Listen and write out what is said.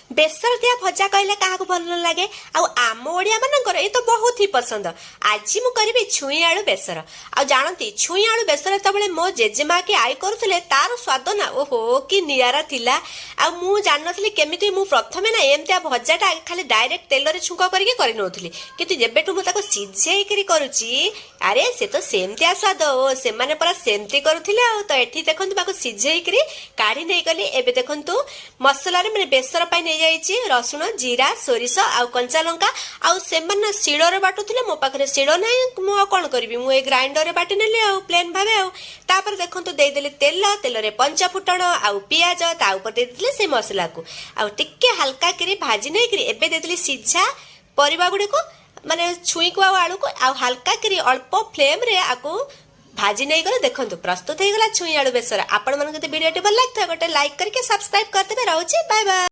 ବେସର ଦିଆ ଭଜା କହିଲେ କାହାକୁ ଭଲ ନ ଲାଗେ? ଆଉ ଆମ ଓଡ଼ିଆ ମାନଙ୍କର ଏ ତ ବହୁତ ହି ପସନ୍ଦ। ଆଜି ମୁଁ କରିବି ଛୁଇଁ ଆଳୁ ବେସର। ଆଉ ଜାଣନ୍ତି, ଛୁଇଁ ଆଳୁ ବେସର ଯେତେବେଳେ ମୋ ଜେଜେମା କି ଆଈ କରୁଥିଲେ, ତାର ସ୍ୱାଦ ନା, ଓହୋ, କି ନିଆରା ଥିଲା। ଆଉ ମୁଁ ଜାଣିନଥିଲି କେମିତି। ମୁଁ ପ୍ରଥମେ ନା ଏମିତିଆ ଭଜାଟା ଖାଲି ଡାଇରେକ୍ଟ ତେଲରେ ଛୁଙ୍କ କରିକି କରିନେଉଥିଲି। କିନ୍ତୁ ଯେବେଠୁ ମୁଁ ତାକୁ ସିଝେଇକିରି କରୁଛି, ଆରେ ସେ ତ ସେମିତିଆ ସ୍ୱାଦ ଓ ସେମାନେ ପରା ସେମିତି କରୁଥିଲେ। ଆଉ ତ ଏଠି ଦେଖନ୍ତୁ, ତାକୁ ସିଝେଇକିରି କାଢି ନେଇଗଲି। ଏବେ ଦେଖନ୍ତୁ, ମସଲାରେ ମାନେ ବେସର ପାଇଁ ନେଇଯାଇଛି ରସୁଣ, ଜିରା, ସୋରିଷ ଆଉ କଞ୍ଚା ଲଙ୍କା। ଆଉ ସେମାନେ ଶିଳରେ ବାଟୁଥିଲେ, ମୋ ପାଖରେ ଶିଳ ନାହିଁ। ମୁଁ ଆଉ କ'ଣ କରିବି? ମୁଁ ଏଇ ଗ୍ରାଇଣ୍ଡରରେ ବାଟି ନେଲି ଆଉ ପ୍ଲେନ୍ ଭାବେ। ଆଉ ତାପରେ ଦେଖନ୍ତୁ, ଦେଇଦେଲି ତେଲ। ତେଲରେ ପଞ୍ଚ ଫୁଟଣ ଆଉ ପିଆଜ, ତା ଉପରେ ଦେଇଦେଲି ସେଇ ମସଲାକୁ। ଆଉ ଟିକେ ହାଲକା କରି ଭାଜି ନେଇକିରି ଏବେ ଦେଇଦେଲି ସିଝା ପରିବା ଗୁଡ଼ିକୁ, ମାନେ ଛୁଇଁକୁ ଆଉ ଆଳୁକୁ। ଆଉ ହାଲକା କରି ଅଳ୍ପ ଫ୍ଲେମ୍ରେ ଆକୁ ଭାଜି ନେଇଗଲେ, ଦେଖନ୍ତୁ, ପ୍ରସ୍ତୁତ ହେଇଗଲା ଛୁଇଁ ଆଳୁ ବେସର। ଆପଣମାନଙ୍କୁ ଯଦି ଭିଡ଼ିଓଟି ଭଲ ଲାଗିଥିବ, ଗୋଟେ ଲାଇକ୍ କରିକି ସବସ୍କ୍ରାଇବ୍ କରିଦେବେ। ରହୁଛି, ବାଏ ବାଏ।